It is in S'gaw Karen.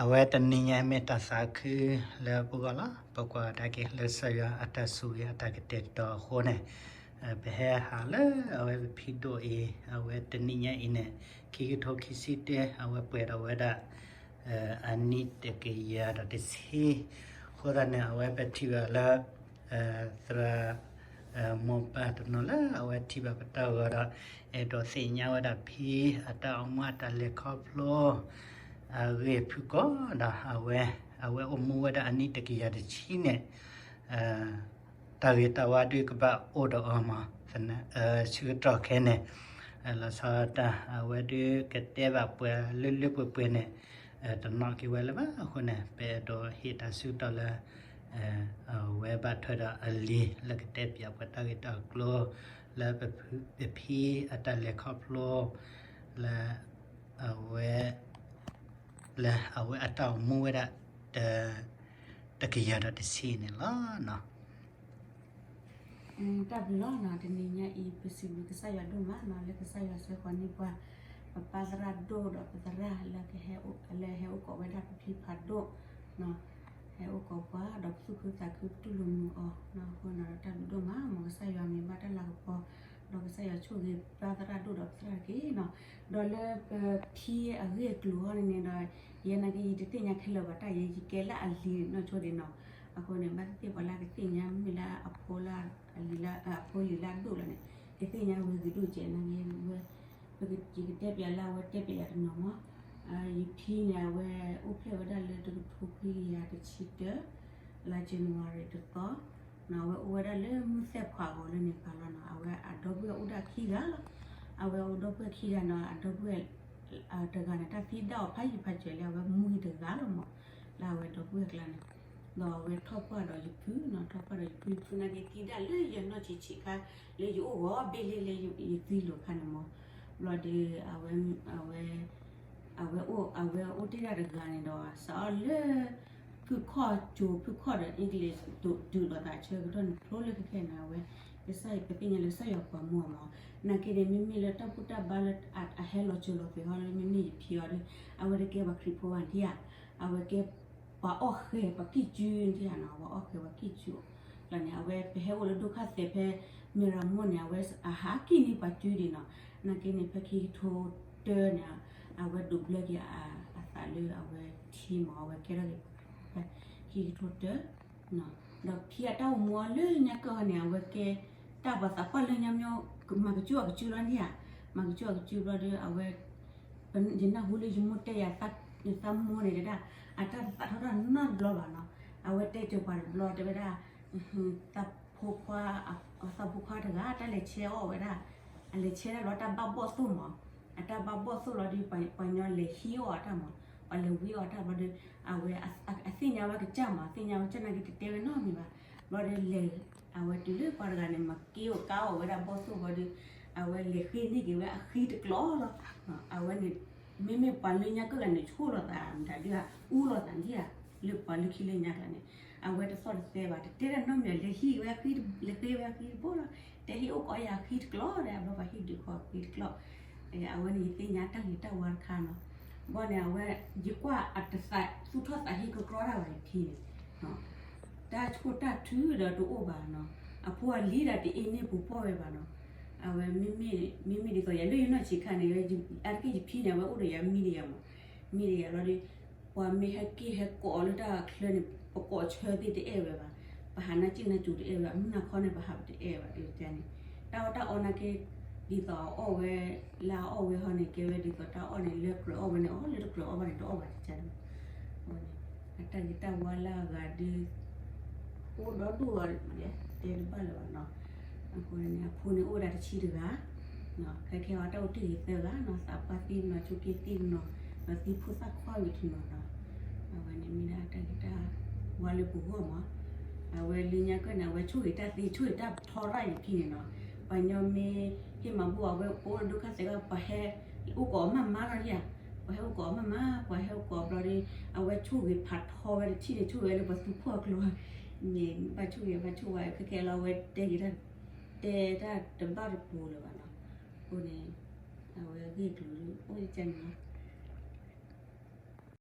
အဝဲတနံၤညါမ့ၢ်တၢ်သးခုလၢပဂီၢ်လီၤ. ပကွၢ်ကဒါက့ၤလၢကစၢ်ယွၤအတၢ်ဆိၣ်ဂ့ၤအတၢ်ကတဲာ်ကတီၤအဃိန့ၣ်, ပဟဲဟးလၢအဝဲပဖံဒိၣ်အံၤ, အဝဲတနံၤညါအံၤန့ၣ် ခံကထိခံဆံတၢ အဝဲပှဲၤဒီးဝဲဒၣ် အနံၣ်တကယၤဒီးတဆံ, အဃိသတးန့ၣ် အဝဲပထံၣ်ဘၣ်လၢ သရၣ် မိၢ်ပၢ်တနီၤလၢအဝဲထံၣ်ဘၣ်ပတၢ်ဂီၤဒီး အဲၣ်ဒိးသ့ၣ်ညါဝဲဒၣ်ဖံအတၢ်အိၣ်မူအတၢ်လဲၤခီဖျိ အဂ့ၢ်ဖုၣ်ကိာ်ဒီး အဝဲ အဝဲအိၣ်မူဝဲဒၣ်အနံၣ်တကယၤတဆံန့ၣ် တၢ်ဂ့ၤတၢ်ဝါဒုးကဘၣ်အိၣ်ဒီးအီၤမး, ဆၢကတီၢ်ခဲအံၤန့ၣ် လီၤဆီဒၣ်တၢ် အဝဲဒုးကတဲဘၣ်ပှၤလၢလၢပှဲၤပှဲၤန့ၣ် တနီၣ်က့ၤဝဲလၢၤဘၣ်အဃိန့ၣ် ပအဲၣ်ဒိးဟ့ၣ်တၢ်ဆၢကတီၢ်လၢ အဝဲဘၣ်ထွဲဒီးအလံာ်လၢကတဲပၠးပှၤတၢ်ဂ့ၢ်တၢ်ကျိၤ လၢပဖံအတၢ်လဲၤခီဖျိ လၢ အဝဲ လၢအဝဲအတၢ်အိၣ်မူဝဲဒၣ် တကယၤဒီးတဆံန့ၣ်လီၤ. တၢ်ဘျုးလီၤနီၤ, တနံၤညါအံၤ ပစံးဘျုးကစၢ်ယွၤဒိၣ်မးနီၤ လၢကစၢ်ယွၤဆှၢဃီၤန့ၢ်ပှၤ ပပၢ်သရၣ်ဒိၣ်ဒီးပသရၣ်လၢကဟဲ လၢဟဲအိၣ်ကိးဝဲဒၣ်ပဖံဖးဒိၣ် ဟဲအိၣ်ကိးပှၤဒီးပသူၣ်ခုသးခုပတူၢ်လိာ်မုာ်အီၤနီၤ, အဃိန့ၣ်ဒီးတၢ်ဘျုးဒိၣ်မး မ်ကစၢ်ယွၤမ့ၢ်ဘၣ်တၢ်လၤကပီၤ ဒီးကစၢ်ယွၤဆိၣ်ဂ့ၤပၢ်သရၣ်ဒိၣ်ဒီးပသရၣ်တက့ၢ်နီၤ, ဒီးလၢပဖံအဂ့ၢ်အကျိၤအဂီၢ်န့ၣ်န့ၣ်ဒီး ယဲနာ်က့ယတသ့ၣ်ညါခဲလၢာ်ဘၣ်တၢ် ယဲယကဲလၢအလံာ်နီၢ်ဆိဒံးနီၤ, အဃိန့ၣ် ဘၣ်သ့ၣ်သ့ၣ်ပှၤလၢကသ့ၣ်ညါမ့ၢ်လၢအဖိလၢ အဖိလံၤလၢအဒိၣ်လီၤန့ၣ် ကသ့ၣ်ညါဝဲဂ့ၤဒိၣ်ကဲနာ်က့ဝဲ ယကတဲပၠးလၢအဝဲတဲပၠးယၤတနီၤမး, ယဖံန့ၣ် အဝဲအိၣ်ဖျဲၣ်ဝဲဒၣ်လၢတကထိခွံကယၤတဆံတၢ လါ January တသီ, အဝဲအိၣ်ဝဲဒၣ်လၢမုၢ်သဲၣ်ဖးဂီၤလၢန့ၣ်ဖးလီၤနီၤ, အဝဲအဒီပုၢ်ဝဲၢ်အိၣ်ဒၣ်ခံဂၤလီၤ, အဝဲအိၣ်ဒီပုၢ်ဝဲၢ်ခံဂၤနီၤ, အဒီပုၢ်ဝဲၢ် တဂၤန့ၣ် တၢ်သံဒၣ်အီၤဖးယံၤဖးစၢၤလၢအဝဲမူဂ့ၤတဂၤလီၤမး, လၢအဝဲဒီပုၢ်ဝဲၢ်ကျါန့ၣ်, ဒီးအဝဲထီၣ်ပှၢ်ဒီးယဖုနီၤ, ထီၣ်ပှၢ်ဒီးယဖု ယဖုနာ်က့သံဒၣ်လၢယနီၢ်ဆံးဆံးခါ လၢယအိၣ်ဂီၤဘ့ၣ်လ့လၢယသံလိာ်ခါန့ၣ်မး, ဘျီဒီး အဝဲ အဝဲအိၣ် အဝဲအိၣ်တ့ၢ်ဒၣ်တဂၤန့ၣ်ဒီး စးအီၤလၢ ဖုၣ်ခီၣ်ကၠိ ဖုၣ်ခီၣ်ဒီး English ဒုးလိာ်သးဆၢကတီၢ်န့ၣ် ဖျိလၢခဲခဲန့ၣ် အဝဲ ကစၢ်ယွၤ ပသ့ၣ်ညါလၢကစၢ်ယွၤပှၤမူအီၤမး, နာ်က့န့ၣ် မ့မ့ၢ်လၢတၢ်ဘူၣ်တၢ်ဘါလၢအဟဲလီၤစၢၤလီၤသွဲၣ်ဟီလၢမ့မ့ၢ်ယဖံအီၤဒီး အဝဲတကဲပှၤခရံာ်ဖိဘၣ်နထံၣ်ဧါ, အဝဲကဲ ပှၤအီၣ်ဃဲၤပှၤကံၣ်စုနထံၣ်ဧါနီၤ, ပှၤအီၣ်ဃဲၤပှၤကံၣ်စုလီၤန့ၣ် အဝဲပဟဲအိၣ်လၢဒိၣ်ခါသဲးဖဲ မ့ၢ်ရမိၢ်န့ၣ် အဝဲအဟးကံၣ်န့ၢ်ပှၤစုဒံးနီၤ, နာ်က့န့ၣ် ဖဲခံကထိတၢန့ၣ် အဝဲဒိးဘျၢက့ၤအသးလၢအဝဲထံမး အဝဲကဲထီၣ်က့ၤ ခံကထိတၢ ဒီးဖံအတၢ်အိၣ်မူအီၤလၢညါကၢၢ်န့ၣ် အဝဲကဲ တၢ်ပှၤသးပှၢ်လၢညါမ့ၢ် မၤကစူၣ်အီၤကစူၣ်လီၤနထံၣ်ဧါ, မၤကစူၣ်အီၤကစူၣ်ဘျီဒီး အဝဲ ယနၢ်ဟူလၢယမိၢ်တဲယၤ ယသးမိၢ်န့ၣ်တဲဒၣ် အတၢ်တသးထီၣ်တၢ်နီတဘျီဘၣ်နီၤ, အဝဲတဲစၢၤပှၤတဘျီတဲဝဲဒၣ် သးဖိခွါ သးဖိခွါတဂၤ တၢ်လဲၤဆဲအီၣ်ဝဲဒၣ်, အလဲၤဆဲဒၣ်ဘျီတၢ်ဘၣ်ဘီၣ်သိၣ်မး, အတၢ်ဘၣ်ဘီၣ်သိၣ်လီၤဒီး ပှၤညီလဲၤဟံးအီၣ်အတၢ်မး, ပှၤလဲၤဝံအီၣ်အတၢ်ဘျီဒီး အဝဲ အသ့ၣ်ညါဝဲကစၢ်မး သ့ၣ်ညါဝဲကစၢ်နာ်က့တတဲဝဲနီတမံၤဘၣ်, ဘျီဒီးလဲၤ အဝဲတုၤလၢပှၤတဂၤန့ၣ် မၤက့ၤအီၣ်ကါအီၣ်ဝဲဒၣ်ဘီၣ်သိၣ်ဘျီဒီး အဝဲလဲၤဃ့န့ၢ်က့ၤဝဲအဃံတကျိၤလီၤ, အဝဲန့ၣ် မ့မ့ၢ်ပှၤလၢညါကၢၢ်ဂၤန့ၣ် ဆိၣ်လီၤသးမတၤဒုဧါ အူလီၤသးနထံၣ်ဧါ, လၢပှၤလၢခံလၢညါကျါန့ၣ် အဝဲတသီၣ်တသဲဘၣ် တတဲတၢ်နီတမံၤ လဲၤဟံးဝဲအဃံ လဲၤဃ့ဝဲအဃံတဘိလီၤ, တဲဟ့ၣ်အိၣ်ကီးယၤအဃံတကျိၤဒီး အဘျီပှၤဟ့ၣ်ဒုးဃီအဃံတကျိၤ, အဝဲန့ၣ်ယသ့ၣ်ညါတၢ်ဂ့ၤတၢ်ဝါတခါနီၤ, ဘၣ်န့ၣ် အဝဲ ယကွၢ်အတသးသူၣ်ထီၣ်သးဟ့ကကြီတၢ်ဘၣ်ယဖံန့ၣ် တၢ်ဆိၣ်တၢ်ထုဒီးတအိၣ်ဘၣ်နီၤ, အဖိအလံၤဒီးတအ့န့ၢ်ပူၤပီၢ်ဝဲဘၣ်နီၤ, အဝဲ မ့မ့ၢ်ဒ်သိးယၤလၢယနီၢ်ဆံးခါန့ၣ် အါတက့ၢ်ယဖံန့ၣ် အဝဲအိၣ်ဒီးယၤမံဒီးယၤမး, မံဒီးယၤလီၤဒီး ပှၤမ့ၢ်ဟဲက့ၤဟဲကိးအီၤလၢတၢ်ချၢန့ၣ် ပကိးဆၢသ့ၣ်တအဲၣ်ဝဲဘၣ်, ပဟးနါစ့ၣ်နါစူၤတအဲၣ်ဝဲဘၣ်, မုၢ်နၤခီန့ၣ် ပဟးပတအဲၣ်ဘၣ်, န့ၣ် တၢ်အီၣ်တၢ်အီနာ်က့ ဒ်သိးအအီၣ်ဝဲ လၢအအီၣ်ဝဲဟီန့ၣ် ကဲဝဲဒ်သိးတၢ်အီၣ်န့ၣ် လၢကြၢးအီၣ်ဝဲန့ၣ် အီၣ်လၢတကြၢးအီၣ်ဘၣ်န့ၣ် တအီၣ်ဘၣ်တကါန့ၣ်, အတၢ်ဂ့ၤတၢ်ဝါလၢအဂၤဒီး အိၣ်ဒီဒူၣ်အီၤ တဲတဘၣ်လၢၤဘၣ်နီၤ, အဃိန့ၣ် အဖိန့ၣ်အိၣ်ဝဲဒၣ်တဆံတဂၤ, ခဲခဲအံၤတၢ်အိၣ်တ့ၢ်ဂ့ၤသၢဂၤနီၤ, သးပှၢ်သံနီၤ ဆိးက့သံနီၤ, ဒီးသံဖိသၣ်ခွါဝံၤထံနီၤနီၤ, အဝဲန့ၣ်မ့ၢ်ဒၣ်တၢ်ဂ့ၤတၢ်ဝါလၢပဂီၢ်မး, အဝဲလၢညါကၢၢ်န့ၣ် အဝဲဆိၣ်ဂ့ၤတၢ်သ့ ဆိၣ်ဂ့ၤတၢ်ထီရၣ်ယဖံန့ၣ်နီၤ, ပှၤညီမ့ၢ်ဟ့ၣ်မၤဘူၣ်အဝဲ ပအိၣ်လၢဒိၣ်ခါသဲးကီး ပှၤဟဲအိၣ်ကိးအီၤမးမးလီၤယၤ, ပှၤဟဲအိၣ်ကိးအီၤမးမး ပှၤဟဲအိၣ်ကိးအီၤဘျီဒီး အဝဲဆိၣ်ဂ့ၤဖးထီဝဲတထံၣ်န့ၣ် ဆိၣ်ဂ့ၤဝဲလၢပှၤသူဖှီၣ်အကျိၤ, မ့ၢ်ဘၣ်ဆိၣ်ဂ့ၤဘၣ်ဆိၣ်ဝါ ခဲခဲလီၤ အဝဲတဲက့ၤတၢ် တဲတၢ်တဘၣ်တပူၤလၢၤဘၣ်နီၤ, အဃိန့ၣ် အဝဲဂ့ၢ်ကျိၤအိၣ်ကန့ၣ်လီၤ,